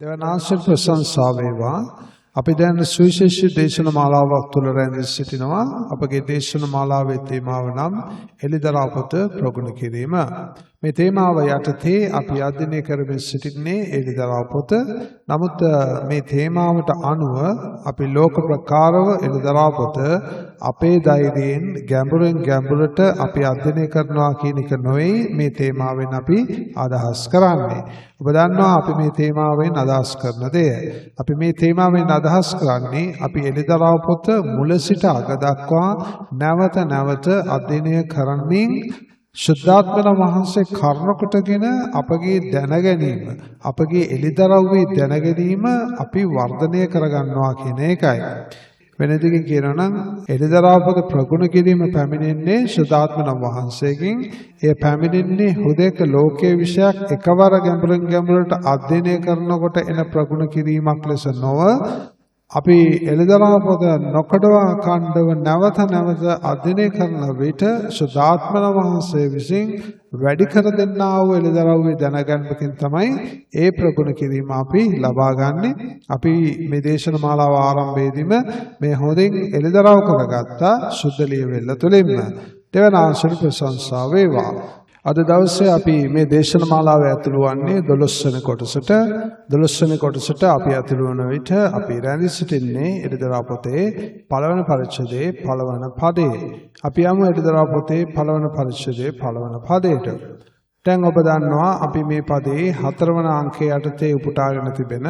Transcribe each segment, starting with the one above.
දෙවනාංශ ප්‍රශංසා වේවා. අපි දැන් සුවිශේෂී දේශන මාලාවක් තුළ රැඳී සිටිනවා. අපගේ දේශන මාලාවේ තේමාව නම් එළිදරව් පොත ප්‍රගුණ කිරීම. මේ තේමාව යටතේ අපි අධ්‍යයනය කරමින් සිටින්නේ එළිදරව් පොත. නමුත් මේ තේමාවට අනුව අපි ලෝක ප්‍රකාරව එළිදරව් පොත අපේ ධෛර්යයෙන් ගැඹුරෙන් ගැඹුරට අපි අධ්‍යයනය කරනවා කියන එක නොවේ මේ තේමාවෙන් අපි අදහස් කරන්නේ. ඔබ දන්නවා අපි මේ තේමාවෙන් අදහස් කරන දෙය. අපි මේ තේමාවෙන් අදහස් කරන්නේ අපි එළිදරව් පොත මුල සිට අග දක්වා නැවත නැවත අධ්‍යයනය කරමින් ශුද්ධාත්මන වහන්සේ කරුණ කොටගෙන අපගේ දැනගැනීම, අපගේ එළිදරව්වේ දැනගැනීම අපි වර්ධනය කරගන්නවා කියන එකයි. වෙන දෙයකින් කියනවා නම් එළිදරව් පොත ප්‍රගුණ කිරීම පැමිණෙන්නේ ශුද්ධාත්මන වහන්සේගෙන්. එය පැමිණෙන්නේ හුදෙක ලෝකයේ විෂයක් එකවර ගැඹුරින් ගැඹුරට අධ්‍යයනය කරනකොට එන ප්‍රගුණ කිරීමක් ලෙස නොව, අපි එළිදරව් පොත නොකඩවා කණ්ඩව නැවත නැවත අධ්‍යයනය කරන විට ශුද්ධාත්මන වහන්සේ විසින් වැඩි කර දෙන්නා වූ එළිදරව්වේ දැනගැනීමකින් තමයි ඒ ප්‍රගුණ කිරීම අපි ලබා ගන්නෙ. අපි මේ දේශන මාලාව ආරම්භයේදීම මේ හොඳින් එළිදරව් කරගත්තා ශුද්ධ ලියවෙල්ල තුළින්ම. දෙවන ආංශික ප්‍රශංසා වේවා. අද දවසේ අපි මේ දේශන මාලාව ඇතුළු වන්නේ 12 වෙනි කොටසට. 12 වෙනි කොටසට අපි ඇතුළු වන විට අපි රැඳී සිටින්නේ එළිදරව් පොතේ පළවෙනි පරිච්ඡේදයේ පළවන පදයේ. අපි යමු එළිදරව් පොතේ පළවෙනි පරිච්ඡේදයේ පළවන පදයට. දැන් ඔබ දන්නවා අපි මේ පදයේ හතරවන අංකය යටතේ උපුටාගෙන තිබෙන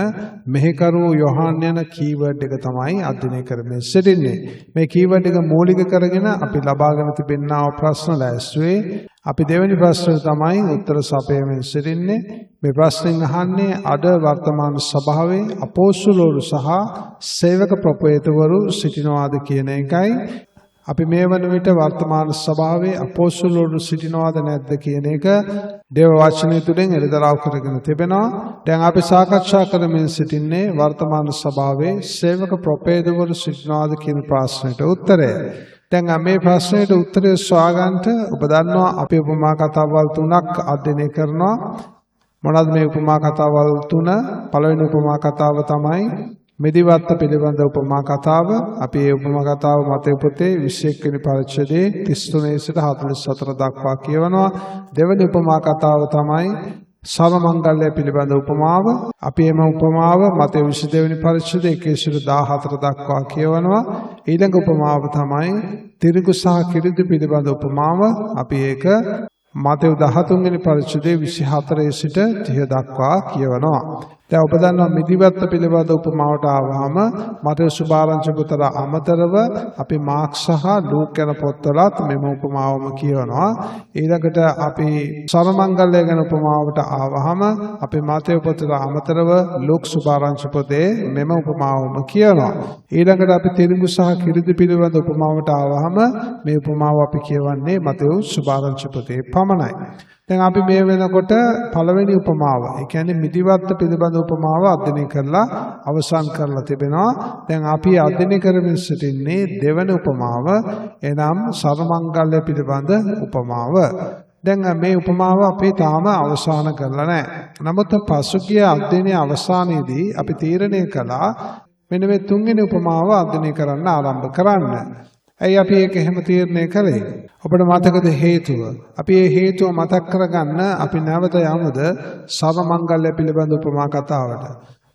මෙහෙකරු යොහාන් යන කීවර්ඩ් එක තමයි අධ්‍යයනය කරමින් සිටින්නේ. මේ කීවර්ඩ් එක මූලික කරගෙන අපි ලබාගෙන තිබෙනා වූ ප්‍රශ්න ලෑස්තුවේ අපි දෙවෙනි ප්‍රශ්නෙට තමයි උත්තර සපයමින් සිටින්නේ. මේ ප්‍රශ්نين අහන්නේ අද වර්තමාන සභාවේ අපෝස්තුලවරු සහ සේවක ප්‍රොපේතවරු සිටිනවාද කියන එකයි. අපි මේ වන විට වර්තමාන සභාවේ අපෝස්තුලවරු සිටිනවාද නැද්ද කියන එක දේව වචනය තුළින් එළිදරව් කරගෙන තිබෙනවා. දැන් අපි සාකච්ඡා කරමින් සිටින්නේ වර්තමාන සභාවේ සේවක ප්‍රොපේතවරු සිටිනවාද කියන ප්‍රශ්නෙට උත්තරය. දැන් මේ ප්‍රශ්නයට උත්තරය සොයාගන්නට ඔබ දන්නවා අපි උපමා කතාවල් තුනක් අධ්‍යයනය කරනවා. මොනවද මේ උපමා කතාවල් තුන? පළවෙනි උපමා කතාව තමයි මෙදිවත්ත පිළිබඳ උපමා කතාව. අපි මේ උපමා කතාව මතෙව් පොතේ 21 වෙනි පරිච්ඡේදයේ 33 සිට 44 දක්වා කියවනවා. දෙවෙනි උපමා කතාව තමයි සර්වමංගල්‍ය පිළිබඳ උපමාව. අපි එම උපමාව මතෙව් 22 වෙනි පරිච්ඡේදයේ 1 සිට 14 දක්වා කියවනවා. ඊළඟ උපමාව තමයි තිරිඟු සහ කිරිඳි පිළිබඳ උපමාව. අපි ඒක මතෙව් 13 වෙනි පරිච්ඡේදයේ 24 සිට 30 දක්වා කියවනවා. දැන් ඔබ දන්නවා මිදිවත්ත පිළිබඳ උපමාවට ආවහම මතෙව් සුභාරංචි පොතට අමතරව අපි මාක් සහ ලූක් යන පොත්වලත් මෙම උපමාවම කියවනවා. ඊළඟට අපි සර්වමංගල්‍ය ගැන උපමාවට ආවහම අපි මතෙව් පොතට අමතරව ලූක් සුභාරංචි පොතේ මෙම උපමාවම කියවනවා. ඊළඟට අපි තිරිඟු සහ කිරිඳි පිළිබඳ උපමාවට ආවහම මේ උපමාව අපි කියවන්නේ මතෙව් සුභාරංචි පොතේ පමණයි. දැන් අපි මේ වෙනකොට පළවෙනි උපමාව, ඒ කියන්නේ මිදිවත්ත පිළිබඳ උපමාව අධ්‍යයනය කරලා අවසන් කරලා තිබෙනවා. දැන් අපි අධ්‍යයනය කරමින් සිටින්නේ දෙවන උපමාව, එනම් සර්වමංගල්‍ය පිළිබඳ උපමාව. දැන් මේ උපමාව අපි තාම අවසන් කරලා නැහැ. නමුත් පසුගිය අධ්‍යයනයේ අවසානයේදී අපි තීරණය කළා මෙන්න මේ තුන්වෙනි උපමාව අධ්‍යයනය කරන්න ආරම්භ කරන්න. ඇයි අපි ඒක එහෙම තීරණය කළේ? ඔබට මතකද හේතුව? අපි මේ හේතුව මතක් කරගන්න අපි නැවත යමුද සර්වමංගල්‍ය පිළිබඳ උපමා කතාවට.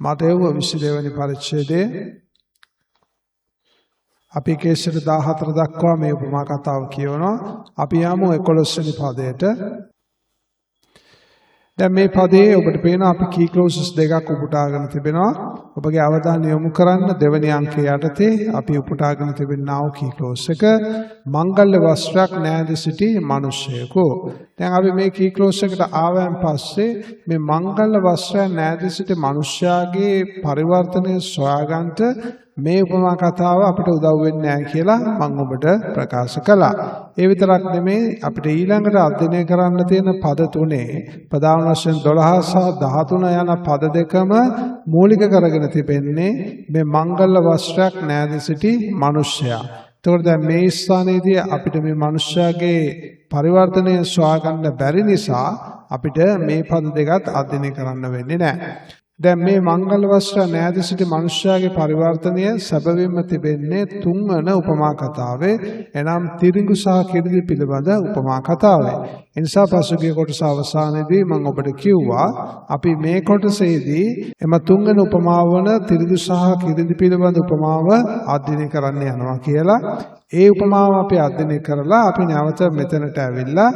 මතෙව් 22 වෙනි පරිච්ඡේදයේ අපි 1 සිට 14 දක්වා මේ උපමා කතාව කියවනවා. අපි යමු 11 වෙනි පදයට. දැන් මේ පදයේ ඔබට පේනවා අපි කී ක්ලෝසස් දෙකක් උපුටාගෙන තිබෙනවා. ඔබගේ අවධානය යොමු කරන්න දෙවෙනි අංකය යටතේ අපි උපුටාගෙන තිබෙනා වූ කී ක්ලෝස් එක මංගල්‍ය වස්ත්‍රයක් නෑද සිටි මිනිසෙකු. දැන් අපි මේ කී ක්ලෝස් එකට ආවයන් පස්සේ මේ මංගල්‍ය වස්ත්‍රයක් නෑද සිටි මිනිසයාගේ පරිවර්තනය සොයාගන්නට මේ උපමා කතාව අපිට උදව් වෙන්නේ නැහැ කියලා මම ඔබට ප්‍රකාශ කළා. ඒ විතරක් නෙමෙයි, අපිට ඊළඟට අධ්‍යයනය කරන්න තියෙන පද තුනේ ප්‍රධාන වශයෙන් 12 සහ 13 යන පද දෙකම මූලික කරගෙන තිබෙන්නේ මේ මංගල වස්ත්‍රයක් නෑද සිටි මිනිසයා. එතකොට දැන් මේ ස්ථානයේදී අපිට මේ මිනිසයාගේ පරිවර්තනය සොයාගන්න බැරි නිසා අපිට මේ පද දෙකත් අධ්‍යයනය කරන්න වෙන්නේ නැහැ. දැන් මේ මංගල වස්ත්‍ර නෑද සිටි මනුෂ්‍යයාගේ පරිවර්තනය සැබවින්ම තිබෙන්නේ තුන්වන උපමා කතාවේ, එනම් තිරිඟු සහ කිරිඳි පිළිබඳ උපමා කතාවේ. ඒ නිසා පසුගිය කොටස අවසානයේදී මම ඔබට කිව්වා අපි මේ කොටසේදී එම තුන්වන උපමාව වන තිරිඟු සහ කිරිඳි පිළිබඳ උපමාව අධ්‍යයනය කරන්න යනවා කියලා. ඒ උපමාව අපි අධ්‍යයනය කරලා අපි නැවත මෙතනට ඇවිල්ලා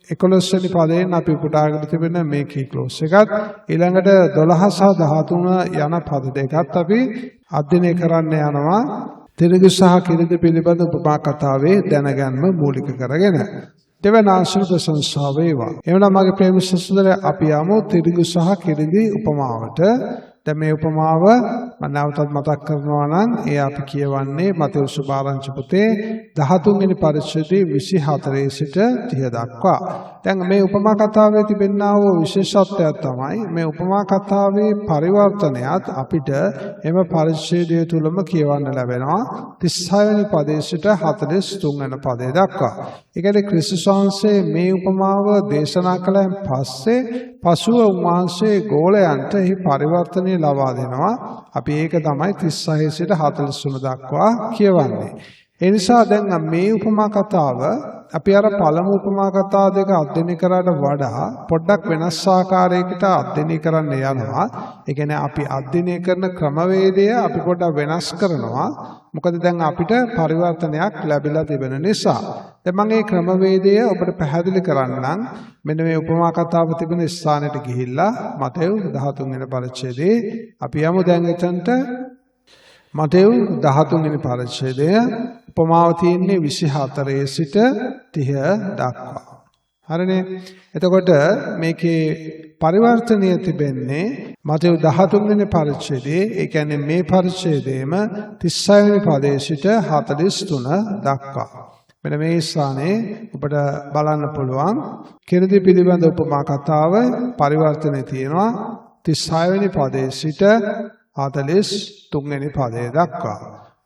11 වෙනි පදයෙන් අපි උපුටාගෙන තිබෙන මේ කී ක්ලෝස් එකත් ඊළඟට 12 සහ 13 යන පද දෙකත් අපි අධ්‍යයනය කරන්න යනවා තිරිඟු සහ කිරිඳි පිළිබඳ උපමා කතාවේ දැනගැන්ම මූලික කරගෙන. දෙවන ආශ්‍රිත ප්‍රශංසාව වේවා. එවනම් මගේ ප්‍රේම සහෝදරය, අපි යමු තිරිඟු සහ කිරිඳි උපමාවට. දැන් මේ උපමාව මම නැවතත් මතක් කරනවා නම් ඒ අපි කියවන්නේ මතෙව් සුභාරංචි පොතේ 13 වෙනි පරිච්ඡේදයේ 24 සිට 30 දක්වා. දැන් මේ උපමා කතාවේ තිබෙනා වූ විශේෂත්වයක් තමයි මේ උපමා කතාවේ පරිවර්තනයත් අපිට එම පරිච්ඡේදය තුලම කියවන්න ලැබෙනවා 36 වෙනි පදයේ සිට 43 වෙනි පදය දක්වා. ඒ කියන්නේ ක්‍රිස්තුස් වහන්සේ මේ උපමාව දේශනා කළාන් පස්සේ පසුව උන්වහන්සේ ගෝලයන්ට එහි පරිවර්තනය ලබා දෙනවා. අපි ඒක තමයි 36 සිට 43 දක්වා කියවන්නේ. ඒ නිසා දැන් මේ උපමා කතාව අපි අර පළමු උපමා කතා දෙක අධ්‍යයනය කරාට වඩා පොඩ්ඩක් වෙනස් ආකාරයකට අධ්‍යයනය කරන්න යනවා. ඒ කියන්නේ අපි අධ්‍යයනය කරන ක්‍රමවේදය අපි පොඩ්ඩක් වෙනස් කරනවා. මොකද දැන් අපිට පරිවර්තනයක් ලැබිලා තිබෙන නිසා. දැන් මම මේ ක්‍රමවේදය ඔබට පැහැදිලි කරන්නම්. මෙන්න මේ උපමා කතාව තිබෙන ස්ථානෙට ගිහිල්ලා මතෙව් 13 වෙනි පරිච්ඡේදයේ අපි යමු දැන් එතනට. මතෙව් 13 වෙනි පරිච්ඡේදය උපමාව තියෙන්නේ 24 සිට 30 දක්වා. හරිනේ. එතකොට මේකේ පරිවර්තනය තිබෙන්නේ මතෙව් 13 වෙනි පරිච්ඡේදයේ, ඒ කියන්නේ මේ පරිච්ඡේදයේම 36 වෙනි පදයේ සිට 43 දක්වා. මෙන්න මේ ස්ථානයේ ඔබට බලන්න පුළුවන් කිරිඳි පිළිබඳ උපමා කතාව පරිවර්තනය තියෙනවා 36 වෙනි පදයේ සිට 43 වෙනි පදය දක්වා.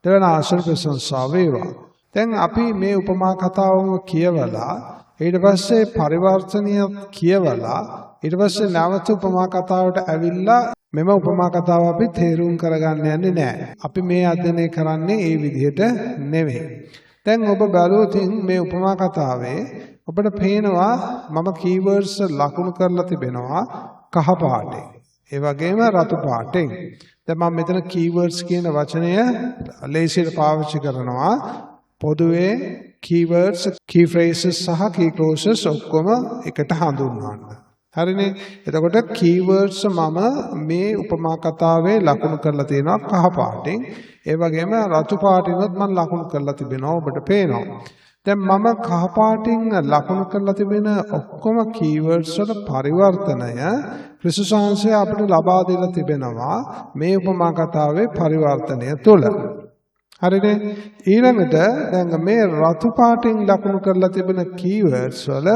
දෙවන ආශ්‍ර ප්‍රශංසාව වේවා. දැන් අපි මේ උපමා කතාවම කියවලා ඊට පස්සේ පරිවර්තනය කියවලා ඊට පස්සේ නැවත උපමා කතාවට ඇවිල්ලා මෙම උපමා කතාව අපි තේරුම් කරගන්න යන්නේ නැහැ. අපි මේ අධ්‍යයනය කරන්නේ ඒ විදිහට නෙවෙයි. දැන් ඔබ බැලුවොත් මේ උපමා කතාවේ ඔබට පේනවා මම කීවර්ඩ්ස් ලකුණු කරලා තිබෙනවා කහ පාටෙන්. ඒ වගේම රතු පාටෙන්. දැන් මම මෙතන කීවර්ඩ්ස් කියන වචනය ලේසියට පාවිච්චි කරනවා. පොදුවේ කීවර්ඩ්ස්, කී ෆ්‍රේසස් සහ කී ක්ලෝසස් ඔක්කොම එකට හඳුන්වන්න. හරිනේ. එතකොට කීවර්ඩ්ස් මම මේ උපමා කතාවේ ලකුණු කරලා තියෙනවා කහ පාටින්. ඒ වගේම රතු පාටිනුත් මම ලකුණු කරලා තිබෙනවා ඔබට පේනවා. දැන් මම කහ පාටින් ලකුණු කරලා තිබෙන ඔක්කොම කීවර්ඩ්ස් වල පරිවර්තනය ක්‍රිස්තුස් වහන්සේ අපිට ලබා දීලා තිබෙනවා මේ උපමා කතාවේ පරිවර්තනය තුළ. හරිනේ. ඊළඟට දැන් මේ රතු පාටින් ලකුණු කරලා තිබෙන කීවර්ඩ්ස් වල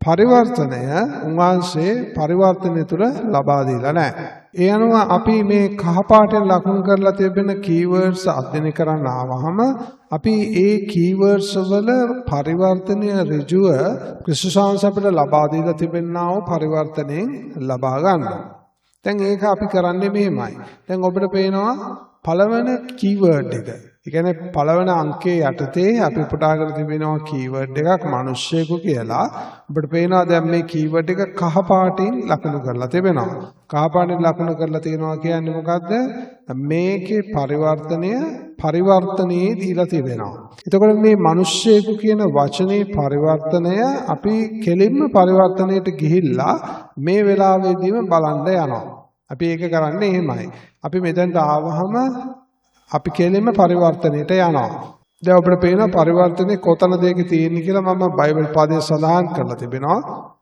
පරිවර්තනය උන්වහන්සේ පරිවර්තනය තුළ ලබා දීලා නැහැ. ඒ අනුව අපි මේ කහ පාටෙන් ලකුණු කරලා තිබෙන කීවර්ඩ්ස් අධ්‍යයනය කරන්න ආවහම අපි ඒ කීවර්ඩ්ස් වල පරිවර්තනය ඍජුව ක්‍රිස්තුස් වහන්සේ අපිට ලබා දීලා තිබෙනා වූ පරිවර්තනයෙන් ලබා ගන්නවා. දැන් ඒක අපි කරන්නේ මෙහෙමයි. දැන් ඔබට පේනවා පළවෙනි කීවර්ඩ් එක. ඒ කියන්නේ පළවෙනි අංකයේ යටතේ අපි උපුටාගෙන තිබෙනවා කීවර්ඩ් එකක් මිනිස්සෙකු කියලා. ඔබට පේනවා දැන් මේ කීවර්ඩ් එක කහ පාටින් ලකුණු කරලා තිබෙනවා. කහ පාටින් ලකුණු කරලා තියෙනවා කියන්නේ මොකද්ද? මේකේ පරිවර්තනය පරිවර්තනයේ දීලා තිබෙනවා. එතකොට මේ මිනිස්සෙකු කියන වචනේ පරිවර්තනය අපි කෙලින්ම පරිවර්තනයට ගිහිල්ලා මේ වෙලාවේදීම බලන්න යනවා. අපි ඒක කරන්නේ එහෙමයි. අපි මෙතනට ආවහම අපි කෙලින්ම පරිවර්තනයට යනවා. දැන් ඔබට පේනවා පරිවර්තනයේ කොතනද ඒක තියෙන්නේ කියලා මම බයිබල් පදයේ සඳහන් කරලා තිබෙනවා.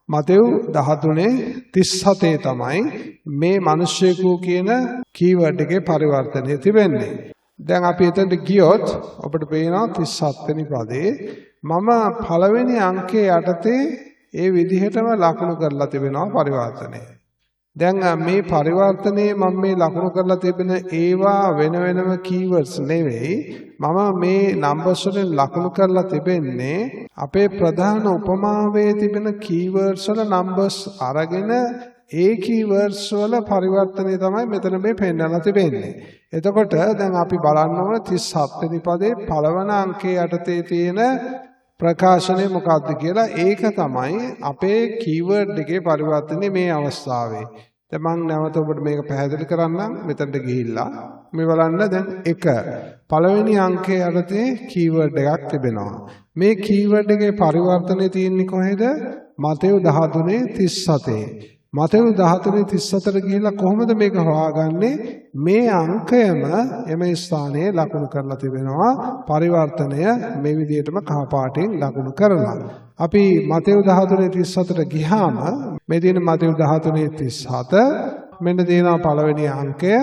මතෙව් 13:37 තමයි මේ මිනිස්සෙකු කියන කීවර්ඩ් එකේ පරිවර්තනය තිබෙන්නේ. දැන් අපි එතනට ගියොත් ඔබට පේනවා 37 වෙනි පදයේ මම පළවෙනි අංකයේ යටතේ ඒ විදිහටම ලකුණු කරලා තිබෙනවා පරිවර්තනය. දැන් මේ පරිවර්තනයේ මම මේ ලකුණු කරලා තිබෙන ඒවා වෙන වෙනම කීවර්ඩ්ස් නෙවෙයි. මම මේ නම්බර්ස් වලින් ලකුණු කරලා තිබෙන්නේ අපේ ප්‍රධාන උපමාවේ තිබෙන කීවර්ඩ්ස් වල නම්බර්ස් අරගෙන ඒ කීවර්ඩ්ස් වල පරිවර්තනය තමයි මෙතන මේ පෙන්වලා තිබෙන්නේ. එතකොට දැන් අපි බලන්න ඕන 37 වෙනි පදේ පළවන අංකයේ යටතේ තියෙන ප්‍රකාශනය මොකක්ද කියලා. ඒක තමයි අපේ කීවර්ඩ් එකේ පරිවර්තනය මේ අවස්ථාවේ. දැන් මම නැවත ඔබට මේක පැහැදිලි කරන්නම්. මෙතනට ගිහිල්ලා මේ බලන්න දැන් 1 පළවෙනි අංකයේ යටතේ කීවර්ඩ් එකක් තිබෙනවා. මේ කීවර්ඩ් එකේ පරිවර්තනය තියෙන්නේ කොහෙද? මතෙව් 13:37. මතෙව් 13:34 ගිහිල්ලා කොහොමද මේක හොයාගන්නේ? මේ අංකයම එම ස්ථානයේ ලකුණු කරලා තිබෙනවා. පරිවර්තනය මේ විදිහටම කහ පාටින් ලකුණු කරලා. අපි මතෙව් 13:34 ගියාම මේ තියෙන මතෙව් 13:37 මෙන්න තියෙනවා පළවෙනි අංකය.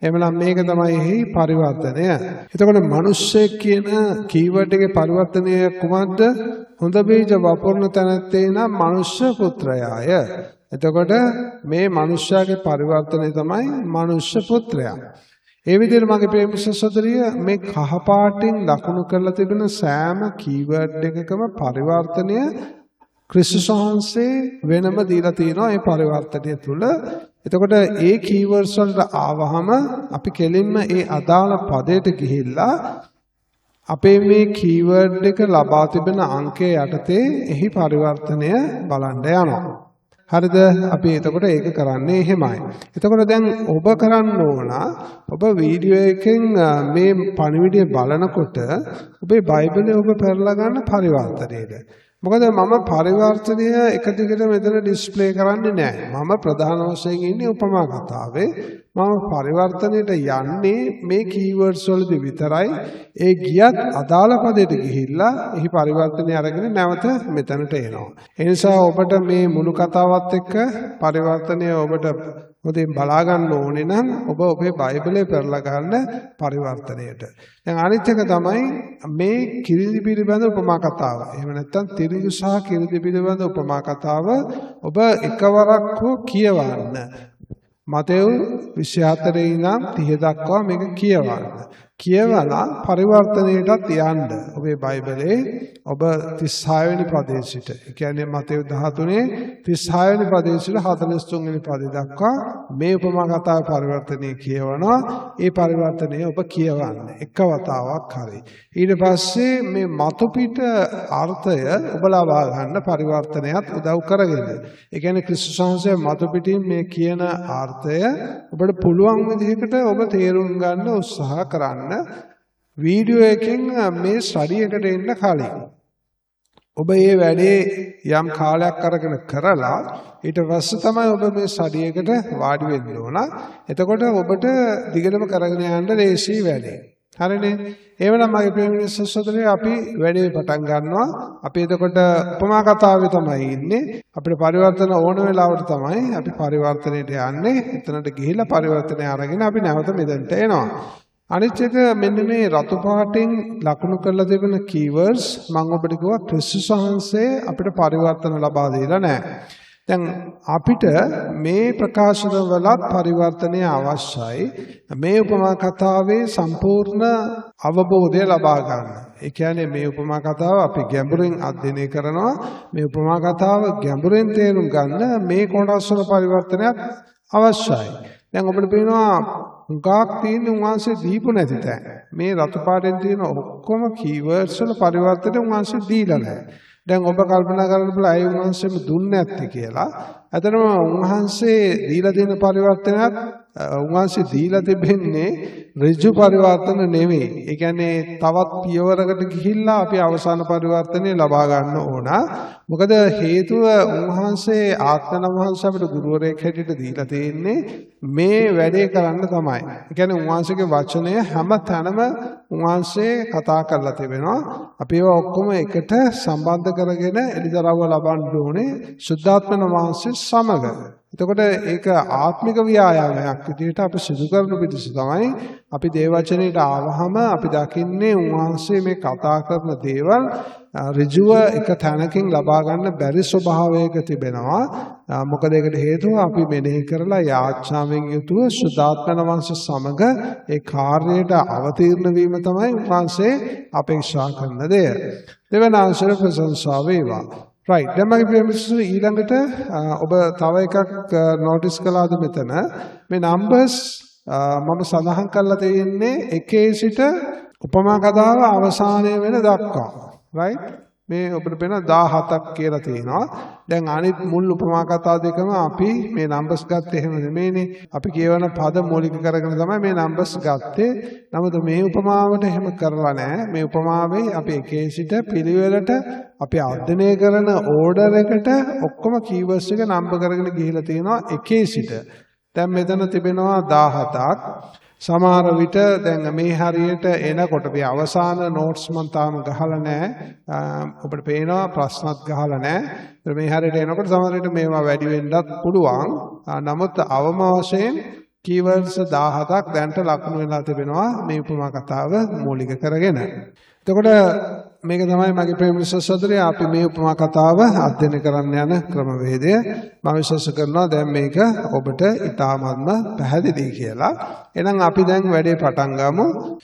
එhmenan මේක තමයි එහි පරිවර්තනය. එතකොට මිනිස්සෙක් කියන කීවර්ඩ් එකේ පරිවර්තනය කුමක්ද? හොඳ බීජ වපුරන තැනැත්තේ නම් මනුෂ්‍ය පුත්‍රයාය. එතකොට මේ මනුෂ්‍යයාගේ පරිවර්තනය තමයි මනුෂ්‍ය පුත්‍රයා. ඒ විදිහට මගේ ප්‍රේම සහෝදරිය මේ කහ පාටින් ලකුණු කරලා තිබෙන සෑම කීවර්ඩ් එකකම පරිවර්තනය ක්‍රිස්තුස් වහන්සේ වෙනම දීලා තියෙනවා ඒ පරිවර්තනය තුල. එතකොට ඒ කීවර්ඩ්ස් වලට ආවහම අපි කෙලින්ම ඒ අදාළ පදයට ගිහිල්ලා අපේ මේ කීවර්ඩ් එක ලබා තිබෙන අංකය යටතේ එහි පරිවර්තනය බලන්න යනවා. හරිද? අපි එතකොට ඒක කරන්නේ එහෙමයි. එතකොට දැන් ඔබ කරන්න ඕන ඔබ වීඩියෝ එකෙන් මේ පණිවිඩය බලනකොට ඔබේ බයිබලය ඔබ පෙරලා ගන්න පරිවර්තනයේද. මොකද මම පරිවර්තනය එක දිගට මෙතන ඩිස්ප්ලේ කරන්නේ නැහැ. මම ප්‍රධාන වශයෙන් ඉන්නේ උපමා කතාවේ. මම පරිවර්තනයට යන්නේ මේ කීවර්ඩ්ස් වලදී විතරයි. ඒ ගියත් අදාළ පදයට ගිහිල්ලා එහි පරිවර්තනය අරගෙන නැවත මෙතනට එනවා. ඒ නිසා ඔබට මේ මුළු කතාවත් එක්ක පරිවර්තනය ඔබට හොඳින් බලා ගන්න ඕනේ නම් ඔබ ඔබේ බයිබලය පෙරලා ගන්න පරිවර්තනයට. දැන් අනිත් එක තමයි මේ කිරිඳි පිළිබඳ උපමා කතාව. එහෙම නැත්නම් තිරිඟු සහ කිරිඳි පිළිබඳ උපමා කතාව ඔබ එකවරක් හෝ කියවන්න. මතෙව් 24 ඉඳන් 30 දක්වා මේක කියවන්න. කියවලා පරිවර්තනයටත් යන්න. ඔබේ බයිබලයේ ඔබ 36 වෙනි පදයේ සිට, ඒ කියන්නේ මතෙව් 13 36 වෙනි පදයේ සිට 43 වෙනි පදය දක්වා මේ උපමා කතාව පරිවර්තනය කියවනවා. ඒ පරිවර්තනය ඔබ කියවන්න එක වතාවක් හරි. ඊට පස්සේ මේ මතු පිට අර්ථය ඔබ ලබා ගන්න පරිවර්තනයත් උදව් කරගෙන. ඒ කියන්නේ ක්‍රිස්තුස් වහන්සේ මතු පිටින් මේ කියන අර්ථය ඔබට පුළුවන් විදිහකට ඔබ තේරුම් ගන්න උත්සාහ කරන්න. වීඩියෝ එකෙන් මේ ස්ටඩි එකට එන්න කලින් ඔබ මේ වැඩේ යම් කාලයක් අරගෙන කරලා ඊට පස්සේ තමයි ඔබ මේ ස්ටඩි එකට වාඩි වෙන්න ඕන. එතකොට ඔබට දිගටම කරගෙන යන්න ලේසි වැඩේ. හරිනේ? එහෙමනම් මගේ ප්‍රේමණීය සහෝදරයෝ අපි වැඩේ පටන් ගන්නවා. අපි එතකොට උපමා කතාවේ තමයි ඉන්නේ. අපිට පරිවර්තන ඕන වෙලාවට තමයි අපි පරිවර්තනයට යන්නේ. එතනට ගිහිල්ලා පරිවර්තනය අරගෙන අපි නැවත මෙතනට එනවා. අනිත් එක මෙන්න මේ රතු පාටින් ලකුණු කරලා තිබෙන කීවර්ඩ්ස් මම ඔබට කිව්වා ක්‍රිස්තුස් වහන්සේ අපිට පරිවර්තන ලබා දීලා නැහැ. දැන් අපිට මේ ප්‍රකාශන වලත් පරිවර්තනය අවශ්‍යයි. මේ උපමා කතාවේ සම්පූර්ණ අවබෝධය ලබා ගන්න. ඒ කියන්නේ මේ උපමා කතාව අපි ගැඹුරින් අධ්‍යයනය කරනවා. මේ උපමා කතාව ගැඹුරින් තේරුම් ගන්න මේ කොටස් වල පරිවර්තනයක් අවශ්‍යයි. දැන් ඔබට පේනවා හුඟක් තියෙන උන්වහන්සේ දීපු නැති තැන්. මේ රතු පාටෙන් තියෙන ඔක්කොම කීවර්ඩ්ස් වල පරිවර්තනය උන්වහන්සේ දීලා නැහැ. දැන් ඔබ කල්පනා කරන්න පුළුවන් ඇයි උන්වහන්සේම දුන්නේ නැත්තේ කියලා. ඇත්තටම උන්වහන්සේ දීලා තියෙන පරිවර්තනයත් උන්වහන්සේ දීලා තිබෙන්නේ ඍජු පරිවර්තන නෙමෙයි. ඒ කියන්නේ තවත් පියවරකට ගිහිල්ලා අපි අවසාන පරිවර්තනය ලබා ගන්න ඕන. මොකද හේතුව උන්වහන්සේ ආත්මන වහන්සේ අපිට ගුරුවරයෙක් හැටියට දීලා තියෙන්නේ මේ වැඩේ කරන්න තමයි. ඒ කියන්නේ උන්වහන්සේගේ වචනය හැම තැනම උන්වහන්සේ කතා කරලා තිබෙනවා. අපි ඒවා ඔක්කොම එකට සම්බන්ධ කරගෙන එළිදරව්ව ලබන්න ඕනේ ශුද්ධාත්මන වහන්සේ සමග. එතකොට ඒක ආත්මික ව්‍යායාමයක් විදිහට අපි සිදු කරන පිටස තමයි අපි දේව වචනයට ආවහම අපි දකින්නේ උන්වහන්සේ මේ කතා කරන දේවල් ඍජුව එක තැනකින් ලබා ගන්න බැරි ස්වභාවයක තිබෙනවා. මොකද ඒකට හේතුව අපි මෙනෙහි කරලා යාඥාවෙන් යුතුව ශුද්ධාත්මන වංශ සමග ඒ කාර්යයට අවතීර්ණ වීම තමයි උන්වහන්සේ අපේක්ෂා කරන දෙය. දෙවන ආශ්‍රය ප්‍රශංසා වේවා. රයිට්. දැන් මගේ ප්‍රිය මිත්‍රයෝ, ඊළඟට ඔබ තව එකක් නෝටිස් කළාද මෙතන? මේ නම්බර්ස් මම සඳහන් කරලා තියෙන්නේ එකේ සිට උපමා කතාව අවසානය වෙන දක්වා. රයිට්. මේ ඔබට පේන 17ක් කියලා තියෙනවා. දැන් අනිත් මුල් උපමා කතා දෙකම අපි මේ නම්බර්ස් ගත්තේ එහෙම නෙමෙයිනේ. අපි කියවන පද මූලික කරගෙන තමයි මේ නම්බර්ස් ගත්තේ. නමුත් මේ උපමාවට එහෙම කරලා නැහැ. මේ උපමාවේ අපි එකේ සිට පිළිවෙලට අපි අධ්‍යයනය කරන ඕඩර් එකට ඔක්කොම කීවර්ඩ්ස් එක නම්බර් කරගෙන ගිහිලා තියෙනවා එකේ සිට. දැන් මෙතන තිබෙනවා 17ක්. සමහර විට දැන් මේ හරියට එනකොට මේ අවසාන නෝට්ස් මං තාම ගහලා නැහැ. ඔබට පේනවා ප්‍රශ්නත් ගහලා නැහැ. ඒතර මේ හරියට එනකොට සමහර විට මේවා වැඩි වෙන්නත් පුළුවන්. නමුත් අවම වශයෙන් කීවර්ඩ්ස් 17ක් දැනට ලකුණු වෙලා තිබෙනවා මේ උපමා කතාව මූලික කරගෙන. එතකොට මේක තමයි මගේ ප්‍රේම විශ්වාස, අපි මේ උපමා කතාව අධ්‍යයනය කරන්න යන ක්‍රමවේදය. මම විශ්වාස කරනවා දැන් මේක ඔබට ඉතාමත්ම පැහැදිලි කියලා. එහෙනම් අපි දැන් වැඩේ පටන් ගමු.